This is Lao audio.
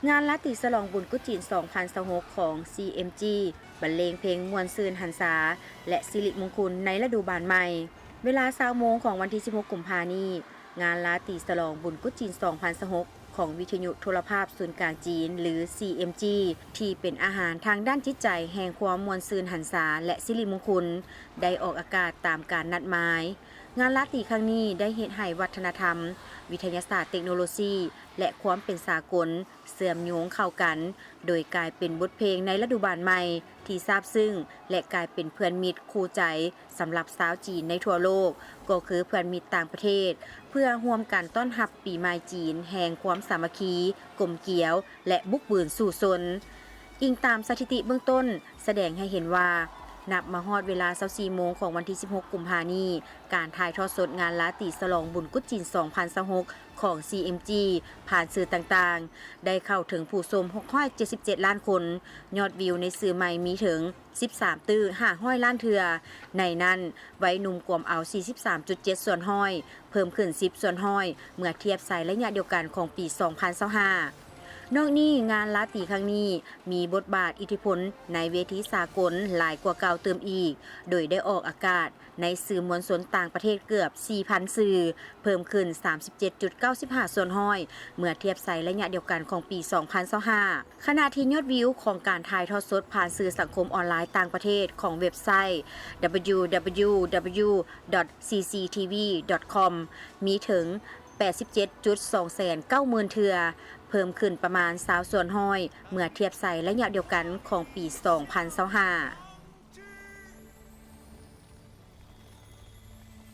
ງານລາຕີສະຫຼອງບຸນກຸດຈີນສອງພັນຊາວຫົກຂອງ ຊີເອັມຈີ ບັນເລງເພງມ່ວນຊື່ນຫັນສາ ແລະ ສິລິມຸງຄຸນໃນລະດູບານໃໝ່. ເວລາຊາວໂມງຂອງວັນທີສິບຫົກ ກຸມພານີ້, ງານລາຕີສະຫຼອງບຸນກຸດຈີນສອງພັນຊາວຫົກຂອງວິທະຍຸໂທລະພາບສູນກາງຈີນ ຫຼື ຊີເອັມຈີ ທີ່ເປັນອາຫານທາງດ້ານຈິດໃຈແຫ່ງຄວາມມ່ວນຊື່ນຫັນສາ ແລະ ສິລິມຸງຄຸນ ໄດ້ອອກອາກາດຕາມການນັດໝາຍ. ງານລາຕີຄັ້ງນີ້ໄດ້ເຮັດໃຫ້ວັດທະນະທຳ, ວິທະຍາສາດ, ເຕັກໂນໂລຊີ ແລະ ຄວາມເປັນສາກົນເຊື່ອມໂຍງເຂົ້າກັນ, ໂດຍກາຍເປັນບົດເພງໃນລະດູບານໃໝ່ທີ່ຊາບຊຶ້ງ ແລະ ກາຍເປັນເພື່ອນມິດຄູ່ໃຈສຳລັບຊາວຈີນໃນທົ່ວໂລກ, ກໍຄືເພື່ອນມິດຕ່າງປະເທດ, ເພື່ອຮ່ວມກັນຕ້ອນຮັບປີໃໝ່ຈີນແຫ່ງຄວາມສາມັກຄີ, ກົມກຽວ ແລະ ບຸກບືນສູ້ຊົນ. ອີງຕາມສະຖິຕິເບື້ອງຕົ້ນ ສະແດງໃຫ້ເຫັນວ່າ ນັບມາຮອດເວລາຊາວສີ່ໂມງຂອງວັນທີສິບຫົກ ກຸມພານີ້, ການຖ່າຍທອດສົດງານລາຕີສະຫຼອງບຸນກຸດຈີນສອງພັນຊາວຫົກຂອງ ຊີເອັມຈີ ຜ່ານສື່ຕ່າງໆ ໄດ້ເຂົ້າເຖິງຜູ້ຊົມຫົກຮ້ອຍເຈັດສິບເຈັດລ້ານຄົນ, ຍອດວິວໃນສື່ໃໝ່ມີເຖິງສິບສາມຕື້ຫ້າຮ້ອຍລ້ານເທື່ອ, ໃນນັ້ນ ໄວໜຸ່ມກວມເອົາສີ່ສິບສາມຈຸດເຈັດສ່ວນຮ້ອຍ, ເພີ່ມຂຶ້ນສິບສ່ວນຮ້ອຍ ເມື່ອທຽບໃສ່ໄລຍະດຽວກັນຂອງປີສອງພັນຊາວຫ້າ. ນອກນີ້, ງານລາຕີຄັ້ງນີ້ມີບົດບາດອິດທິພົນໃນເວທີສາກົນຫຼາຍກວ່າເກົ່າຕື່ມອີກ, ໂດຍໄດ້ອອກອາກາດໃນສື່ມວນຊົນຕ່າງປະເທດເກືອບສີ່ພັນສື່, ເພີ່ມຂຶ້ນສາມສິບເຈັດຈຸດເກົ້າສິບຫ້າສ່ວນຮ້ອຍ ເມື່ອທຽບໃສ່ໄລຍະດຽວກັນຂອງປີສອງພັນຊາວຫ້າ. ຂະນະທີ່ຍອດວິວຂອງການຖ່າຍທອດສົດຜ່ານສື່ສັງຄົມອອນລາຍຕ່າງປະເທດຂອງເວັບໄຊ www.cctv.com ມີເຖິງແປດສິບເຈັດຈຸດສອງແສນເກົ້າໝື່ນເທື່ອ, ເພີ່ມຂຶ້ນປະມານຊາວສ່ວນຮ້ອຍ ເມື່ອທຽບໃສ່ໄລຍະດຽວກັນຂອງປີສອງພັນຊາວຫ້າ.